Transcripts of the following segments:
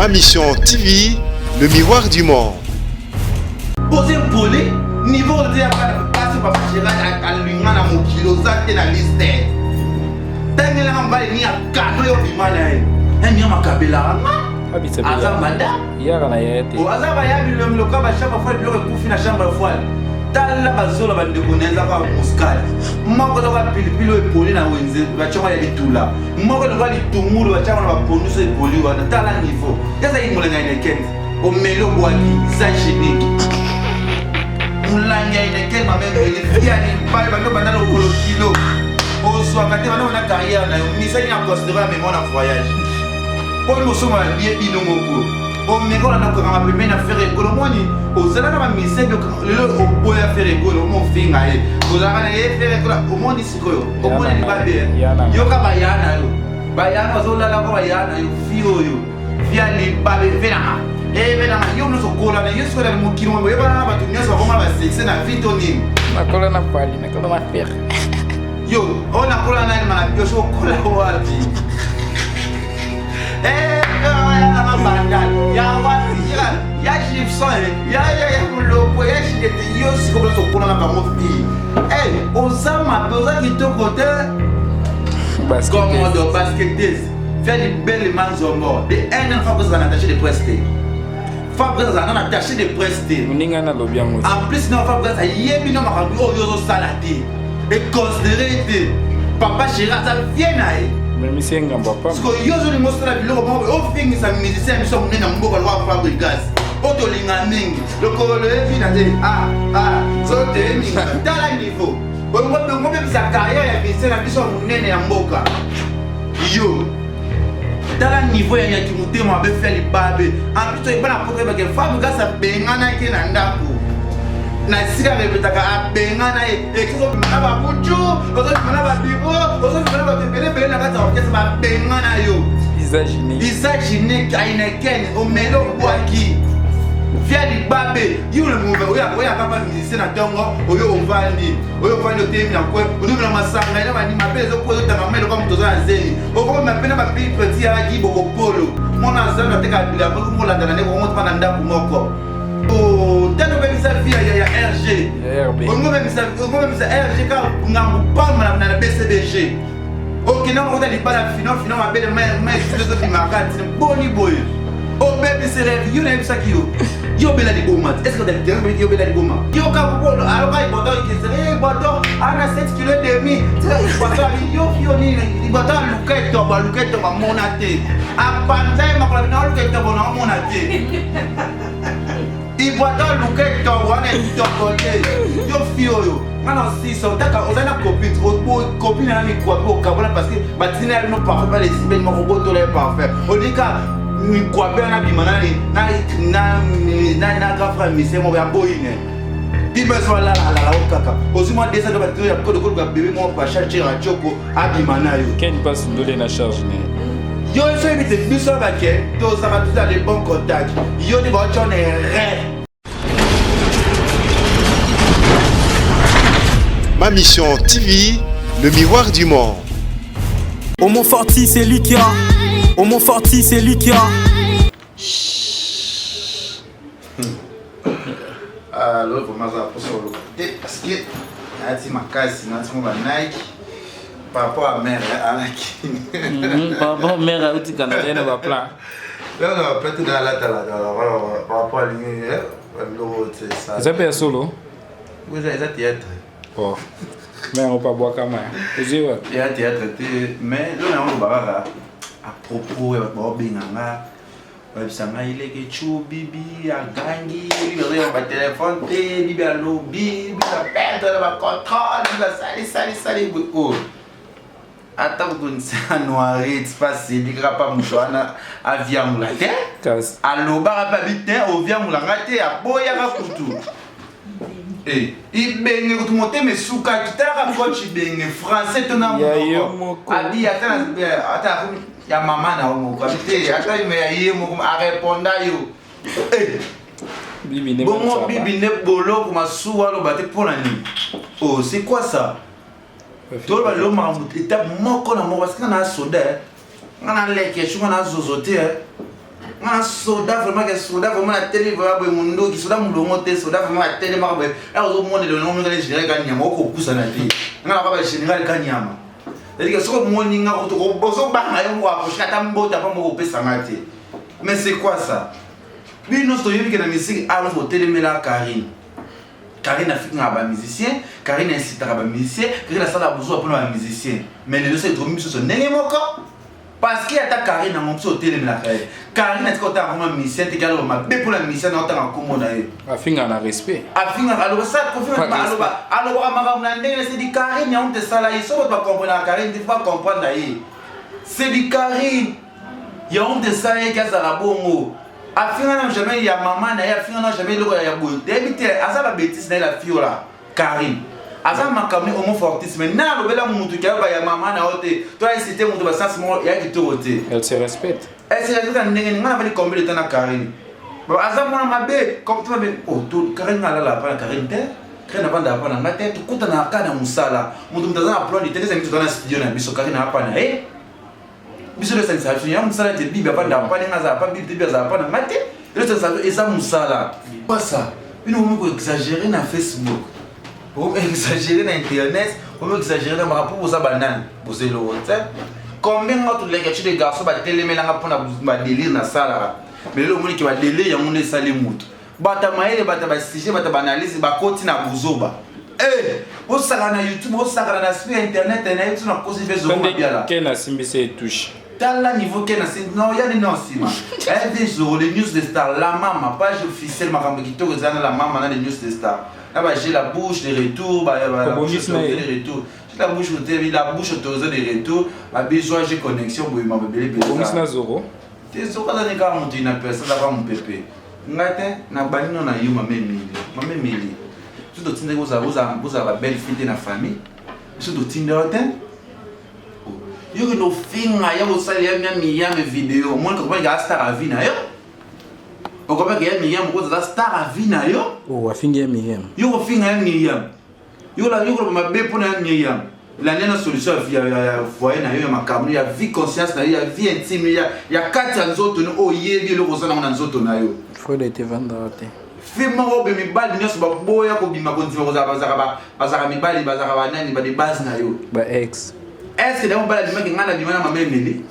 Ma Mission TV, le miroir du monde. Oza impoli niveau oza ya bana basi papa Gérard alinga na mokili oza te na liste tangelanga mobali ni ya kado yo bima na ye enia makabelaka nga aza mada yaka na ye te aza baya bilongi lokola bachambre foile biloko ekufi na chambre foile tala bazola bandeko na ye eza kaka muscale moko eza kaka pilipili oyo epoli na wenze batiango ya litula moko lokola litungulu batiango na baponduso epoli wana tala niveau ezalaki molenga enekene omeli obwaki eza hygiénique molangi ya enekene mamemeli fiani pai bando banda lokolo kilo ozwaka te bando banda carrière na yo misali na considere ya memo na voyage mpo bosomba babie bino moko omeka olanda kokanga pembeni na fere egolo omoni ozala na bamisele lelo oboya fere egolo omofinga ye ozalaka na ye fere egolo omoni sikoyo omoni libabe yoka baya na yo baya na ozolala ko baya na yo fi oyo fi ya libabe venanga evenanga yo nyonso okola na yo sikoyo na mokili moko oyebana na bato nyonso bakoma basexe na vie to nini nakola na fali nakola na fere yo oyo nakola nani mana biosho okola wapi ya gibson ya ya moloko ya jidete yo sikoyo biso tokona na bango fille oza mabe oza kitoko te commando basketeuse fait libele manzombo de un an fa kozala na attaché de presse te Fabrice azala na attaché de presse te. Moninga na lobi yango. En plus na Fabrice ayebi no makambo oyo ozosala te. E considérer te. Papa chéri aza vie na ye. Mais monsieur Ngambo apa. Siko yo ozolinga osala biloko moko ofingisa musicien ya biso monene na mboka lokola Fabregas. Oyo tolinga mingi. Lokolo evi na te. Ah ah zote mingi. Tala niveau. Bongo bebisa carrière ya musicien na biso monene ya mboka. Yo tala niveau ya nyaki motema mabe fia libabe en plus toyeba na poto yebake Fabregas abenganaki ye na ndako na esika arepetaka abengana ye ekisi ozobima na babutu ozobima na babiro ozobima na bato ebele ebele na kati ya orchestre babengana yo isaginique aineken omele obwaki via libabe yo oyaka pa musicien na ntongo oyo ovandi oyo ofandi otelemi na kwe onomela masanga ena bandi mabe ezokuwa ezotanga mai lokola moto oza na zemi okomema mpe na bapili preti yalaki bokopolo mwana azali ateka bilamba okomolandana nde kokomotama na ndako moko tano obebisa vie ya rg ongobebisa rg kaka ngambo pamba na bcbg okenda kokota libala fino fino mabele mai ezobimaka ntina boni boye obebisi rêve yo nayebisaki yo yo obela liboma te est-ce que yo obela liboma yo kaka polo aloka iboto ikesere iboto ana 7 kilo demi iboto ali yo yo nini iboto aluka etobo aluka etobo amona te apanza ye makolo bino aluka etobo na omona te iboto aluka etobo wana etobo te yo fi oyo nga na osisa otaka oza na copine copine na mikwapi okabona parce que batina ya bino parfum pa lesibeni moko botola ye parfum olika mikwapi wana bima nani na grand frère mise moko ya boyine bima so alalalala o kaka ozwi mwa desa to batina ya kodo koluka bebe moko pacha chera choko abima na yo ken passe ndole na charge ne yo so yebi te biso bake tozalaka tozala le bon contact yo nde baotya na erreur Ma Mission TV, le miroir du monde. Homo Forti, c'est lui qui a. Homo Forti, c'est lui qui a. Ah, l'autre vraiment ça pour sur le côté parce que nati makasi nati mo ba Nike par rapport à mère alaki. Par rapport à mère auti Canada na ba plan. Là on va peut-être dans la tala par rapport à lui biloko te ça. Eza pe ya solo? Eza eza théâtre. Oh. Mais on pa bwaka ma. Ozwi wapi? Ya théâtre te mais lona yango lobaka kaka à propos ya bato baobenga nga bayebisa ngai leke chu bibi agangi bibi azoyamba batelefone te bibi alobi bibi aperdre na bacontrole bibi asali sali sali boye oyo ata kutu noirite pasi kaka pa moto wana aviangula te alobaka mpe abi te oviangula nga te aboyaka kutu eh, ibenge kutu motema esukaki talaka coach ibenge français to na monoko abi ata ya mama na yo moko abi te ata ya ye moko areponda yo eh. Bongo bibi nde boloko masuwa aloba te mpo na nini oh c'est quoi ça toloba lelo makambo étape moko na moko parce que nga na soda nga na leke esu nga na zozo te. Nga na soda vraiment ke soda vraiment na tele vraiment boye munduki soda mulongo te soda vraiment atelemaka boye ya ozomona elongo omoni kaka général kanyama okopusana te nga nakoka ba général kanyama c'est-à-dire que soki omoni nga ozobanga yo moko approche ata mbota mpo moko opesa nga te. Mais c'est quoi ça? Bino nyonso toyebi ke na misiki awa nyonso botelemela Carine. Carine afingaka ba musiciens, Carine incitaka ba musiciens, Carine asalaka bozuwa mpona ba musiciens. Mais lelo soki tokomi biso nyonso ndenge moko. Parce que ata Carine yango biso otelemelaka ye. Carine atika otanga kombo ya musicien te ke aloba mabe mpona musicien na otanga kombo na ye. Afingaka na respect. Afingaka aloba sa kofinga aloba alobaka makambo na ndenge na c'est du Carine yango te sala ye soki bato ba comprenaka Carine te faut ba comprendre ye. C'est du Carine yango te sala ye ke azala bongo. Afinga na jamais ya mama na ye afinga na jamais eloko ya boye. Yebi te aza ba bêtises na ye la fille là. Carine aza makambo ni homo fortis mais na alobela mutu ke aloba ya mama na yo te to incite mutu ba sens moko ya kitoko te. Elle se respecte. Elle se respecte na ndenge nini? Nga navandi combien de temps na Carine? Ba aza mwana mabe comme toi mabe oh to Carine nga alala pa na Carine te. Carine avanda pa na nga te tokutana kaka na musala. Mutu mutu aza na plan de te ndenge toza na studio na biso Carine apa na ye. Biso nde esangisaka biso ya musala te bibi avanda pa ndenge azala pa bibi te bibi azala pa na nga te. Eloko esangisaka biso eza musala. Pasa bino bokomi ko exagérer na Facebook, bokomi exagérer na internet, bokomi exagérer na makambo po boza banani, boza eloko te. Combien nga toleka tu des garçons batelemelanga mpona ba délire nasalaka, mais lelo omoni ke ba délire yango nde esali moto. Bata mayele, bata ba sujet, bata ba analyse, bakoti na buzoba. Eh, bosakana na YouTube, bosakana na site internet na ye na kosi mpe Zorro Mabiala. Ken asimbisi ye touche. Tala niveau Ken asimbi, non ya nini nsima. Eh, Zorro, les news de star, la mama, page officielle makambo kitoko eza na la mama na les news de star. Na ba j'ai la bouche de retour, ba la bouche autorisée de retour. J'ai la bouche autorisée, la bouche autorisée de retour, ba besoin j'ai connexion boye ma bebele bele. Obongisi na Zorro. Te Zorro aza ne kaka moto inaperçu, aza kaka mopepe. Ngai te na bandi no na yo mama Emilie, mama Emilie. Biso totindaki bozala bozala bozala ba belle fille te na famille. Biso totinda yo te. Yo kende ofinga ya kosala ya mia Miriam video. Omoni okomaki ka star à vie na yo. Okomaki ya Miriam okoza aza star à vie na yo. Oh afingi ya Miriam. Yo kofinga ya Miriam. Yo la yo koloba mabe mpona ya Miriam. Landa na solution ya ya, ya foyer na yo ya makambo ya vie conscience na yo ya vie intime ya ya kati ya nzoto no oyebi eloko oza nango na nzoto na yo. Freud ete vandaka te. Fi moko be mibali nyonso baboya kobima kondima kozala bazalaka bazalaka mibali bazalaka banani ba de base na yo. Ba ex. Est-ce que mobali abimaki ngai nabima na mama Emily?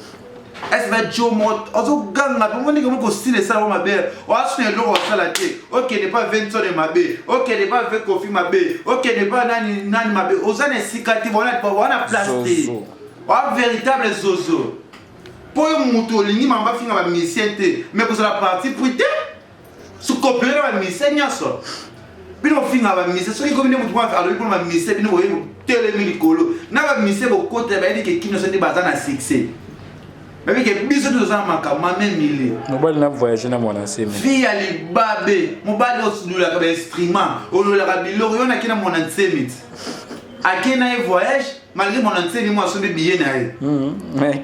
Est-ce que jo moko ozoganga mpe omoni kemo kosila esala ngo mabe oasuna eloko osala te okende pa vensone mabe okende pa ve kofi mabe okende pa nani nani mabe oza na esika te wana place te oa véritable zozo mpo yo motu olingi mama bafinga bamusicien te mais kozala parti pris te sokopele na bamusicien nyonso bino bofinga bamusicien soki ekomi nde motu moko alobi mpona bamusicien bino boye botelemi likolo na bamusicien bokotela bayebi ke kino nde baza na succès bayebi ke biso nde toza na makambo mame mile mobali na voyage na mwana nsemi fi ya libabe mobali olulaka bainstrument olulaka biloko yo nake na mwana nsemi ti ake na ye voyage malgré mwana nsemi mo asombi billet na ye mais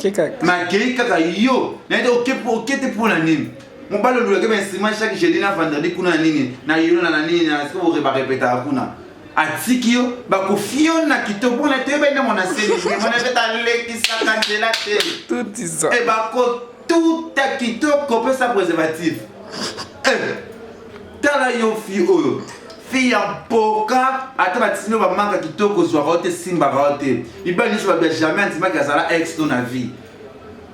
akei kaka yo naye te oke te mpo na nini mobali olulaki ba instrument chaque jeudi na vendredi kuna na nini na yolo na na nini na siko bore barepetaka kuna atiki yo bakofiona kitoko mpona toyebani na mwana seli mwana pete alekisaka nzela te e bakotuta kitoko pesa préservatif eh, tala yo fi oyo fi ya mpoka ata batindi yo bamanka kitoko ozwaka yo te simbaka yo te mibali nyonso babia jamais andimaki azala ex no na vie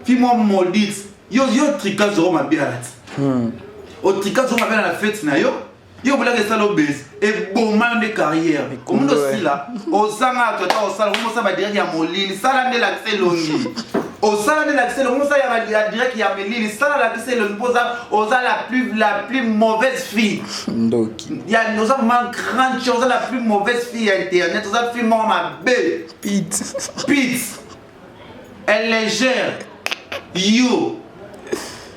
fi mwa maudite Yo yo trika zoro mabiala ti. O trika zoro mabiala na fete na yo. Yo bolaka esala obese eboma yo nde carrière. Omundo osila ozanga to ta osala omo sala ba direct ya molili sala nde lakisa elongi. Osala nde lakisa elongi osala ya direct ya melili sala lakisa elongi mpo oza oza la plus mauvaise fille. Ndoki. Ya oza vraiment grande chose oza la plus mauvaise fille ya internet oza fille moko mabe. Pete. Pete. Elle légère. Yo.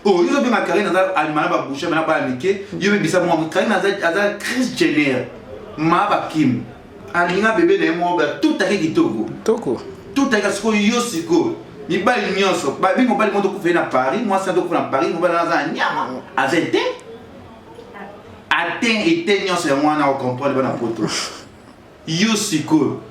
Oh, yo benga Karine aza alima na ba boucher na ba mike. Yo bebisa mwa Karine aza aza Chris Jenner. Ma ba Kim. Alinga bébé na ye moko ba tout ake kitoko. Toko. Tout ake siko yo siko. Mibali nyonso, ba bi mobali moto kufa na Paris, mwasi ando kufa na Paris, mobali aza na nyama. Aza te. Atteint ete nyonso ya mwana o comprendre bana poto. Yo sikoyo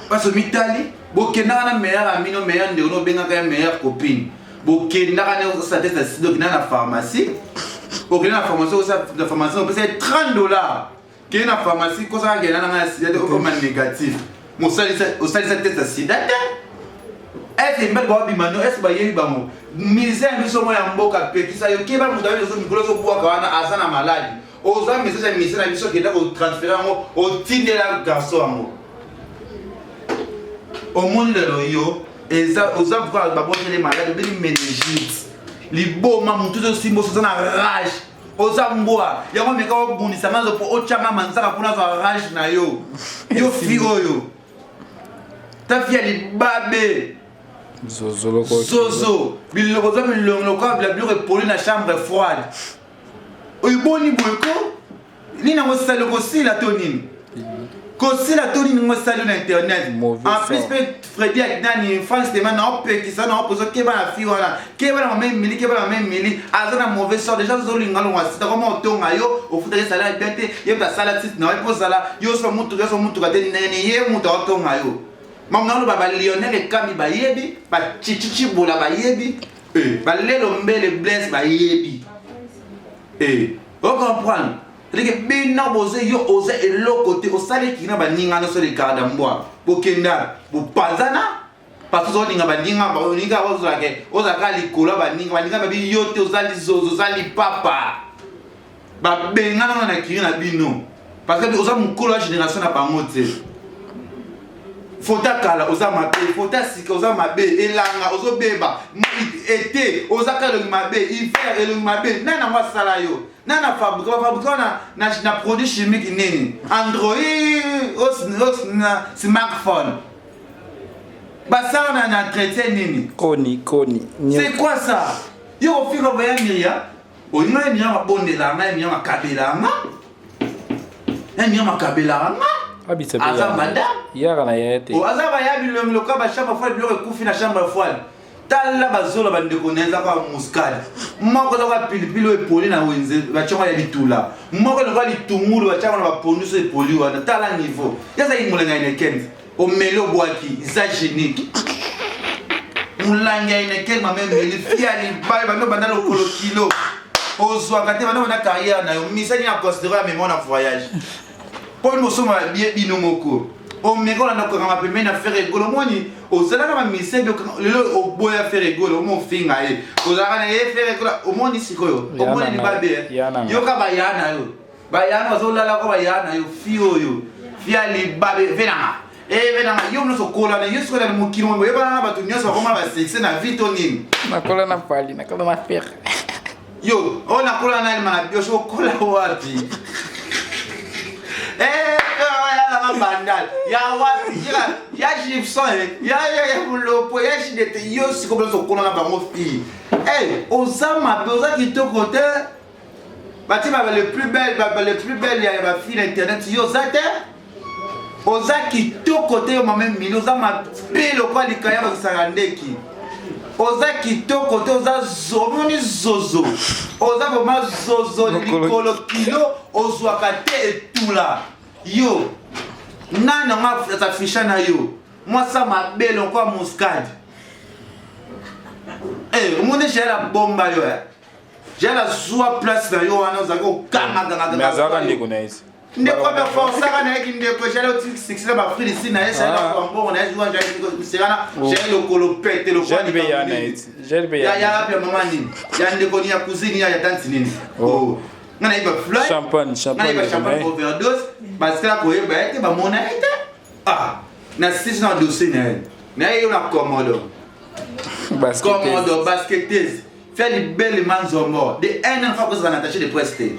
pasi omitali bokendaka na meilleur ami no meilleur ndeko no obengaka ye meilleur copine. Bokendaka ne osala test ya sida, okenda na pharmacie, okende na pharmacie, osala na pharmacie, opesa ye 30 dollars. Kende na pharmacie, kosaka kenda na ngai ya sida te, okoma négatif. Mosalisa osalisa test ya sida te. Ese mibali baobima no, ese bayebi bango. Musicien ya biso moko ya mboka pekisa yo, keba moto ayebi ozo mikolo ozobwaka wana aza na maladi. Oza message ya musicien na biso, kenda kotransfere yango, otindela garçon yango. Omoni lelo yo eza oza voir baboteli malade, obeli meningite, liboma, motu ozosimba oza na rage, oza mbwa yango meka obundisa nga po otyanga manzaka mpona azwa rage na yo. Yo fi oyo ta fi ya libabe zozo, biloko oza bilongi lokola bila biloko epoli na chambre froide. Oyiboni boye ko nini yango esali kosila to nini, kosila to nini yango esali na internet. En plus mpe Fredi nani France Tema na opekisa na opozo, keba na fi wana, keba na mama Emili, keba na mama Emili, aza na mauvais sort déjà. Ozolinga longwa sita koma otonga yo, ofutaki salaire bien te, ye moto asala site na yo mpo ozala yo so motuka, yo so motuka te, ndenge ni ye moto aotonga yo. Mamu na oloba, balionel ekami bayebi, bachichichibola bayebi, balelo mbele Blaise bayebi, ocomprendre? C'est-à-dire que bino boze, yo oza eloko te, osaleki na baninga nyonso likarda mbwa, bokenda bopanzana parce que ozolinga baninga, baninga ozalaka ozalaka likolo ya baninga, baninga babi yo te, oza lizozo, oza lipapa, babengana na kiri na bino parce que oza mokolo ya génération na bango te. Fota kala oza mabe, fota sika oza mabe, elanga ozobeba, ete oza kaka elongi mabe, hiver elongi mabe. Nani yango asala yo? Nani afabrika? Bafabrika wana na produit chimique nini? Android na smartphone basala na entretien nini? Koni koni. C'est quoi ça? Yo kofika baya Miria, olinga ye, Miria mabondela nga, ye Miria makabela nga, ye Miria makabelaka nga. Aza madame. Yaka na ye te. Aza baya bilongi lokola bachambre froide, biloko ekufi na chambre froide. Tala bazola bandeko na ye, eza kaka muscade moko, eza kaka pilipili oyo epoli na wenze batiango ya litula moko, lokola litungulu batiango na bapondu so epoli wana. Tala niveau ye, azali molangi ya Heineken, omeli obwaki, eza génique. Molangi ya Heineken, mama emeli fia libaye, bando banda lokolo kilo ozwaka te, bando banda carrière na yo misali na considéré ya memo na voyage mpo bino bosomba babie bino moko, omeka olanda kokanga pembeni na Ferre Gola. Omoni ozalaka bamise, lelo oboya Ferre Gola, omo ofinga ye, ozalaka na ye Ferre Gola. Omoni sikoyo, omoni libabe, yoka baya na yo, baya na bazolala ko baya na yo. Fi oyo, fi ya libabe, venanga venanga yo nyonso okola na yo sikoyo na mokili mo oyebana na bato nyonso bakoma basuccès na vie to nini? Nakola na Fally, nakola na Ferre. Yo oyo nakola na alima na biosho, okola wapi? Yalanga bandal ya wapi? Ya Gibson, ya ya Mulopo, ya Jidete. Yo sikoyo nyonso okola na bango. Fille oza mabe, oza kitoko te. Batie ba le plus belle, ba le plus belle ya bafille na internet, yo oza te, oza kitoko te. Yo mama Emili, oza mabe lokola likaya bakisaka ndeki, oza kitoko te, oza omoni zozo, oza vraiment zozo, likolo kilo ozwaka te, etula yo. Nani yango afisha na yo? Mwasa mabe lokola muscade. Omoni jael abomba yo, jael azwa place na yo wana ozalaki kokangaganga. Azalaka ndeko na ye. Ndeko abeforsaka na ye kindeko. Jael otiki succès na bafridi na ye, jael azwa mbongo na ye, jael jael lokolo pete. Lokola ya mama nini, ya ndeko nini, ya cousine, ya tante nini? Nga nayeba fly, champagne, nayeba champagne overdose, basikala koyeba ye te, bamona ye te. Ah, na sisi na dossier na ye, na ye yo na Comodo, Comodo basketteuse fait libele manzombo de un an. Fabrice azala na attaché de presse te,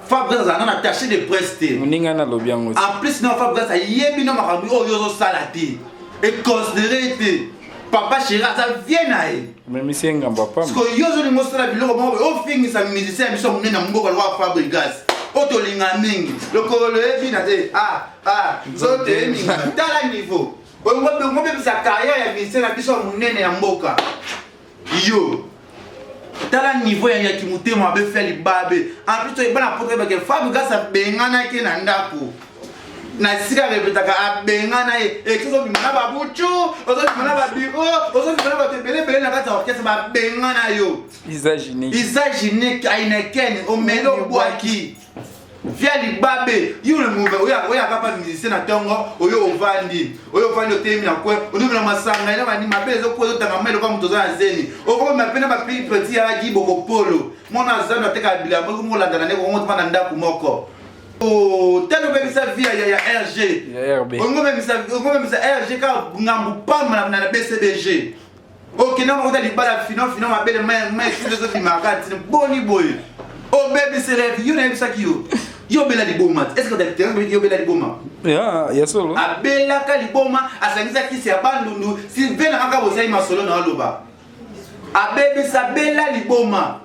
Fabrice azala na attaché de presse te. Moninga nalobi yango. En plus na Fabrice ayebi no makambo oyo ozosala te, econsidéré te. Papa chéri aza vie na ye. Memisi ye ngambo apamba. Siko yo ozolinga osala biloko moko boye, ofingisa musicien ya biso monene na mboka lokola Fabregas oyo tolinga mingi, lokolo eyebi na te, ah ah, nzoto eminga. Tala niveau, ongobebisa carrière ya musicien na biso ya monene ya mboka. Yo tala niveau ya yaki motema mabe, fe libabe. En plus toyeba na poto oyebake Fabregas abenganaki na ndako. Na esika repetaka abengana ye. Eki ozobima na babuchu, ozobima na babiro, ozobima na bato ebele ebele na kati ya orchestre babengana yo. Usage unique. Usage unique Heineken omeli obwaki. Via libabe yo le move oyo oyo akapa musicien na tongo oyo ovandi oyo ovandi otelemi na coin onomela masanga ina bani mabe ezokuwa ezotanga mai lokola moto oza na zemi okobima mpe na bapi petit ya gi bokopolo mwana azando atekaka bilamba okomi kolandana nde kokongo na ndako moko Oh, tala obebisa vie ya ya RG. Ya RB. Ongobebisa ongobebisa RG ka ngambu pamba na na BCBG. Okenda moko ta libala fino fino mabele mai mai susu ezobimaka ntina boni boye. Obebisi rêve yo nayebisaki yo. Yo obela liboma. Est-ce que docteur yo obela liboma? Ya ya solo. Abelaka liboma asangisa kisi ya bandundu si vena kaka bosali masolo na oloba. Abebisa bela liboma.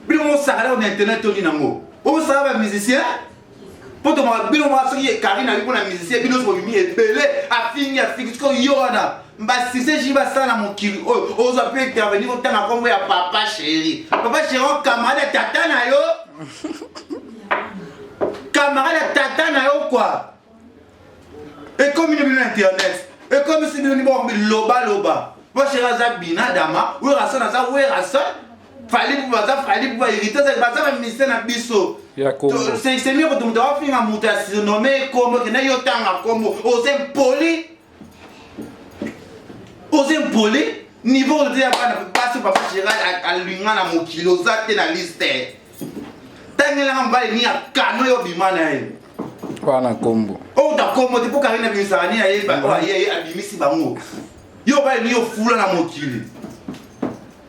Bino mosakana na internet toni nango. Osala ba musicien mpo tomaka bino moko soki Karine abi mpona musicien bino nyonso bobimi ebele afingi afingi sikoyo yo wana basise ji basala na mokili oyo ozwa mpe intervenir otanga nkombo ya papa chéri papa chéri o camarade ya tata na yo camarade ya tata na yo kua ekomi ni bino na internet ekomisi bino ni boko bilobaloba papa chéri aza binadama werason aza werason Fally Ipupa aza Fally Ipupa hérité baza ba musicien na biso ya Congo c'est mieux que moto afinga moto ya surnommé kombo kende yo tanga kombo oza impoli oza impoli niveau oyo ya bana basi papa Gérard alinga na mokili oza te na liste tangelanga mobali ni ya kano yo obima na ye wana kombo oyo ta kombo te mpo karine abimisaka nini ayeba ye abimisi bango yo obali ni ofula na mokili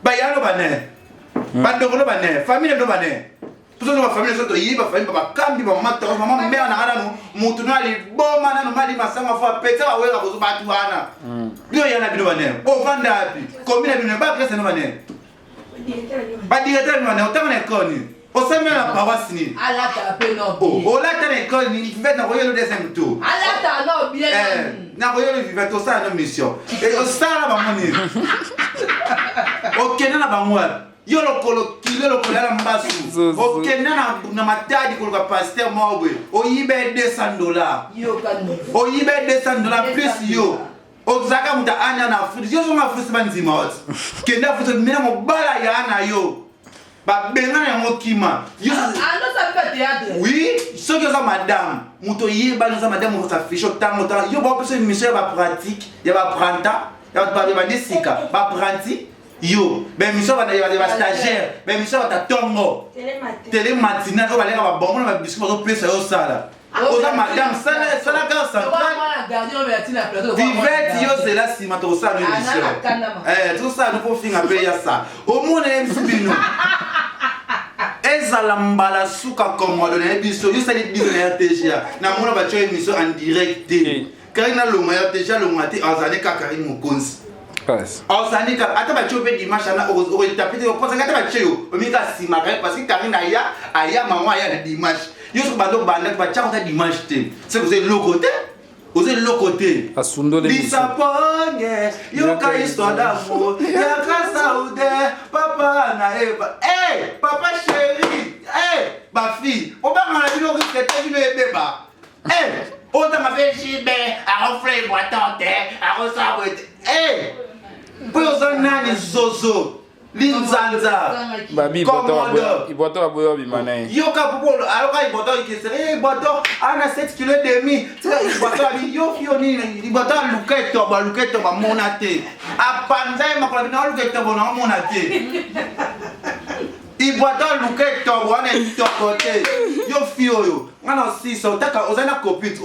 bayano bane bandeko no bane famille no bane tozo ba famille so toyebi ba famille bakambi ba mama toro mama mère na nanu mutu na liboma nanu mali masanga fo apetsa baweka bozo bato wana bino ya na bino bane ovanda wapi komi na bino ba classe no bane ba directeur no bane otanga na école nini osambela na paroisse nini alata pe no oh, olata na école nini vivete nakoyelo deuxième tour alata no bien eh, nakoyelo vivete osala no mission eh, osala bango nini okende na bango wapi yo lokolo kilo lokolo ya na mbasu okende na matadi koluka paster moko boye oyiba ye 200 dollars oyiba ye 200 dollars plus yo ozalaka moto anya na afrique yo ozonga afrique bandima oti kende afrique mena mobala ya na yo babengana yango kima oui soki oza madame moto oyebani oza madame okosafiche otango otanga yo baopesa émission ya bapratique ya bapranta ya bato babandi sika baapprenti yo baémission ya bastagiaire baémission ya bato ya tongo tele matinale oyo baleka babongo na babiscuit bazopesa yo osala oza madame sala sala gare centrale vivete yo zela nsima tokosala no émission eh, tosala no mpo finga mpe ya sa omona yebisi bino ezala mbala suka komodo na ye biso yo osali biso na rtga namona batya émission en direct te Karine alonga ya deja alonga te azali kaka Karine mokonzi azali kaka ata batie yo mpe dimanche ana okotape te oposaka ata batie yo omiki kaka nsima Karine parce que Karine aya aya mama aya na dimanche yo soki banda obanda batiaka ata dimanche te soki oza eloko te oza eloko te lisaponge yoka histoire d'amour yaka saude papa na eva hey, papa chéri hey, bafille obangana bino risque te bino ebeba Eh, otanga mpe JB akofula ibwaton te akosala boye te eh, mpo oza nani zozo linzanza babi ibwato aboyi obima na ye yoka popo ayoka ibwato ikesere eh, ibwato ana 7 kilo demi tika ibwato abi yo fio nini ibwato aluka etobo aluka etobo amona te apanza ye makolo bino aluka etobo na omona te Ibwata luka etobo wana etoko te yo fi oyo nga na osisa otaka oza na copine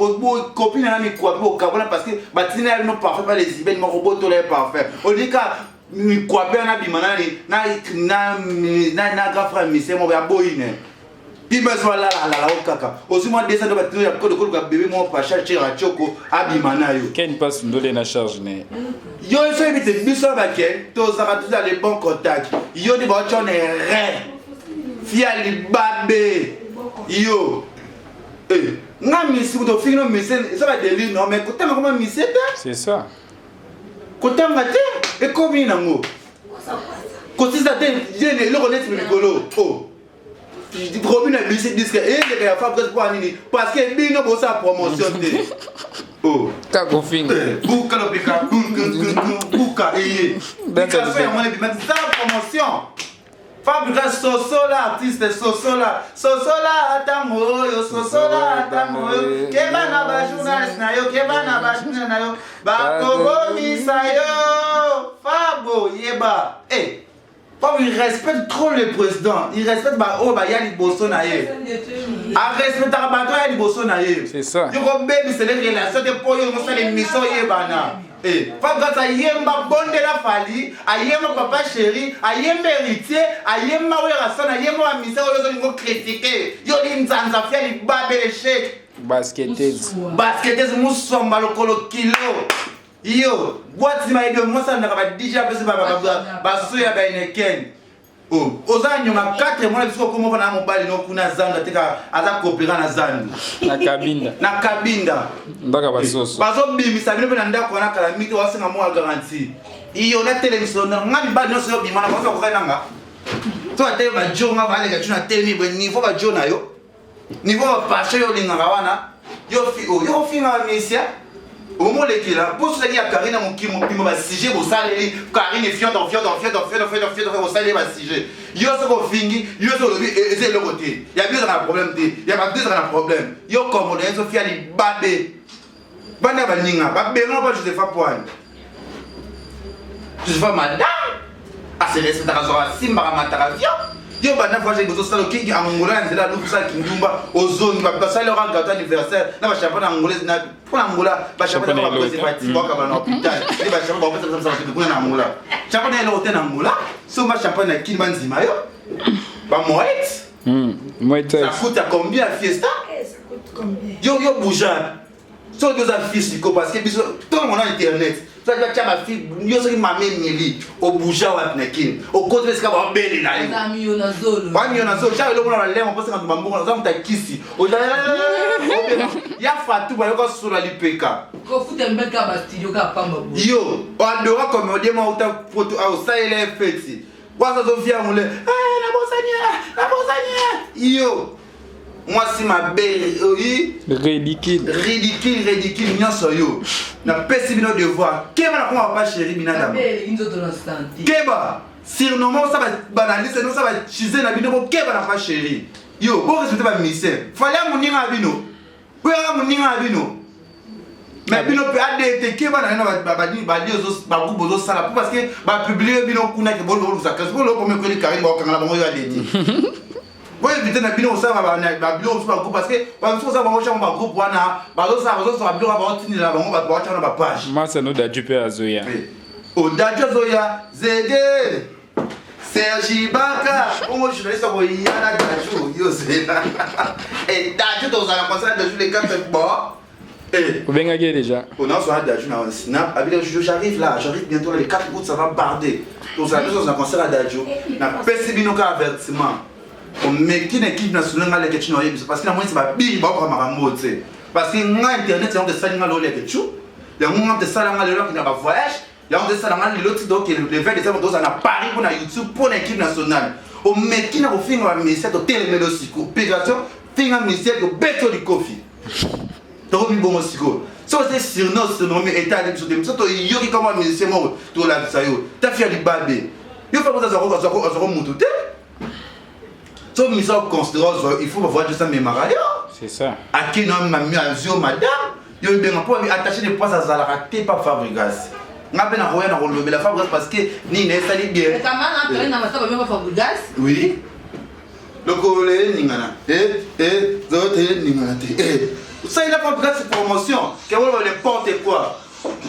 copine na mikwapi okabona parce que batindi na bino parfum pa les ibeni moko botola ye parfum olika mikwapi wana bima nani na na na na grand frère mise moko ya boyi ne bima so alala alala o kaka ozwi mwa 200 do batindi ya kode koluka bebe moko pacha chera choko abima na yo ken passe ndole na charge ne yo so yebi te biso bake tozalaka toza le bon contact yo nde baotya na erreur fia libabe yo eh, nga misi kutu ofingi no misi eza badeli no mais kotanga koma misi te c'est ça kotanga te ekomi nango kosisa te eloko neti likolo o oh. Robino abimisi disque eleka ya Fabrice mpo nini? Parce que bino bosala promotion te. Oh. Kaka kofinga. Buka lopeka buka eye. Picasso yango wana ebima sala promotion. Fabrice sosola artiste sosola sosola ntango oyo sosola ntango oyo keba na ba journaliste na yo keba na ba journaliste na yo bakobomisa yo Fabo yeba eh Comme il respecte trop le président, il respecte ba oyo ba ya liboso na ye. A respectaka bato ya liboso na ye. C'est ça. Yo ko bebisa les relations te po yo mosala émission yebana. Eh, Fabregas ayemba bondela Fally, ayemba papa chéri, ayemba héritier, ayemba Werrason, ayemba ba misa oyo ozolingo critiquer. Yo linzanza fia libabe l'échec. Basketeuse. Basketeuse musomba lokolo kilo. Yo, boîte ma yebi mwasi alandaka ba DJ apesi ba ba ba so ya ba Heineken. Oh, oza nyonga 4 mois biso okoma na mobali no kuna zandu ateka aza coopérant na zandu. Na Kabinda. Na Kabinda. Ndaka basoso. Bazo bimisa bino pe na ndako wana kala mingi wasenga mwa garantie. Iyo na telemiso na nga mibali nyonso yo bima na bazo kokai nanga. To atelemi ba jo nga baleka tu na telemi bo niveau ba jo na yo. Niveau ba passion yo olingaka wana yo fi oh, yo ofinga misia omolekela mpo soki ya Karine mokimo mopimo ba sujet bosaleli Karine fiondo fiondo fiondo fiondo fiondo fiondo bosaleli ba sujet yo soki ofingi yo soki olobi eza eloko te ya bino ezalaka na problème te ya bato ezalaka na problème yo kombodo ye sofia libabe bana baninga babenga ba Josepha Poani Josepha madame aselesitaka azwaka asimbaka mataka avion yo banda voyage bozosala okiki angola na nzela aluki osala kindumba ozongi basali oka gato anniversaire na bachampagne angolaise na mpo na angola bachampagne bapreservatif bakaba na hôpital nde bachampagne bakopesa kuna na angola champagne eloko te na angola somba champagne na kini bandima yo bamoete Moete. Ça coûte à combien fiesta? Yo yo bougeant. Soki oza fils siko parce que biso ntongo na internet soki batya bafi yo soki mama emili obouja wapi na kini okoti esika babelela yo Bamiyo na zolo. bamiyo na zolo tyaka eloko na balembo mposenga ntumba mbongo oza moto ya kisi ya fatu bayoka sola lipeka Kofuta mbeka ba studio ka pamba boye. yo adora comédien moko uta poto osalela ye feti waza azovia mole nabosani nabosani yo mwasi mabe oyi Ridicule. Ridicule, ridicule nyonso yo. Napesi bino devoir. Keba na koma papa chéri binadama. Mabe elingi nzoto na santé. Keba. Surnommant ça ba banalise no ça ba chiser na bino bo keba na papa chéri. Yo, bo respecter ba musicien. Fallait moninga na bino. Boyaka moninga na bino. Mais bino pe ADT keba na ba ba ba ba ba groupe bozosala po parce que ba publier bino kuna ke bolo bolusa kasi bolo komi kweli Karine ba kangala bango yo ADT. Boyebite na bino kosala babiloko mosusu bagroupe parce que bamosusu kosala bango tiango bagroupe wana bazosala bazosala biloko baotindela bango bato baotya wana bapage. Masa no Dadju mpe azoya. Odadju azoya zede Serge Ibaka bongo journaliste akoya na Dadju yo zela e Dadju tozala concert Dadju le 4 bon. Eh. Obengaki ye déjà. On a soin Dadju na snap abila j'arrive là, j'arrive bientôt là le 4 août ça va barder. Tozala biso na concert ya Dadju. Na pesi bino ka avertissement. Omeki na équipe nationale nga leke tino oyebisa parce que na monisi babili baokoka makambo te. Parce que nga internet yango esali nga lelo leke tchu. Yango nga esala nga lelo akenda ba voyage. Yango esala nga lelo ti donc le 20 décembre tozala na Paris mpo na YouTube mpo na équipe nationale. Omeki na kofinga ba musicien totelemeli osiko. Opération finga musicien tobeti yo likofi. Tokomi bongo sikoyo. Soki oze surnom surnommé etali biso te. Biso toyoki kama musicien moko tolakisa yo. Tafi ya libabe. Yo fa azwako mutu te. So musicien oconsidere ozwa il faut bavoyage osa memaka yo. C'est ça. Akei na mami azwi yo madame. Yo mbenga mpo attaché de presse azalaka te pa Fabregas. Nga mpe nakoya na kolobela Fabregas parce que nini esali bien. Oui. Lokolo eningana eh eh zote eningana te eh. Osaleli Fabregas promotion ke boloba n'importe quoi.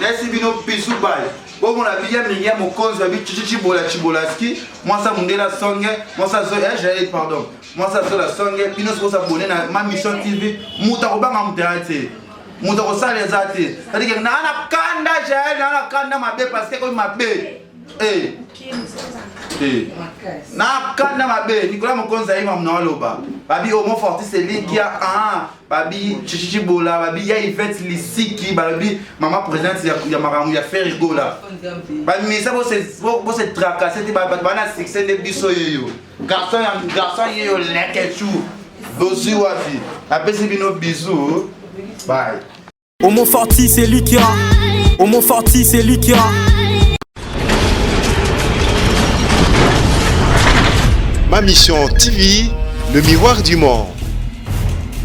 Nayesi bino bisou bye. Bomona biya mingi ya mokonzi babi chichi chibola chibolaski mwasa mundela songe mwasa zo eh j'allais pardon mwasa zola songe bino soki osabone na ma mission TV moto akobanga moto ya te moto akosala eza te c'est-à-dire que naa na kanda jael naa na kanda mabe parce que ekomi mabe eh eh na kanda mabe Nicolas Mokonzi ayima mna aloba. Babi Omo Fortis Elikia, ah, babi Chichichi Bola, babi ya Yvette Lisiki, babi mama présidente ya, ya makambo ya Ferre Gola. Bamisa bo se tracasser te, bato bana succès nde biso yeyo. Garçon ya garçon yeyo lekechu. Bozwi wapi? Napesi bino bisous. Bye. Homo Forti, c'est Likia. Homo Forti, c'est Likia. Ma Mission TV, le miroir du monde.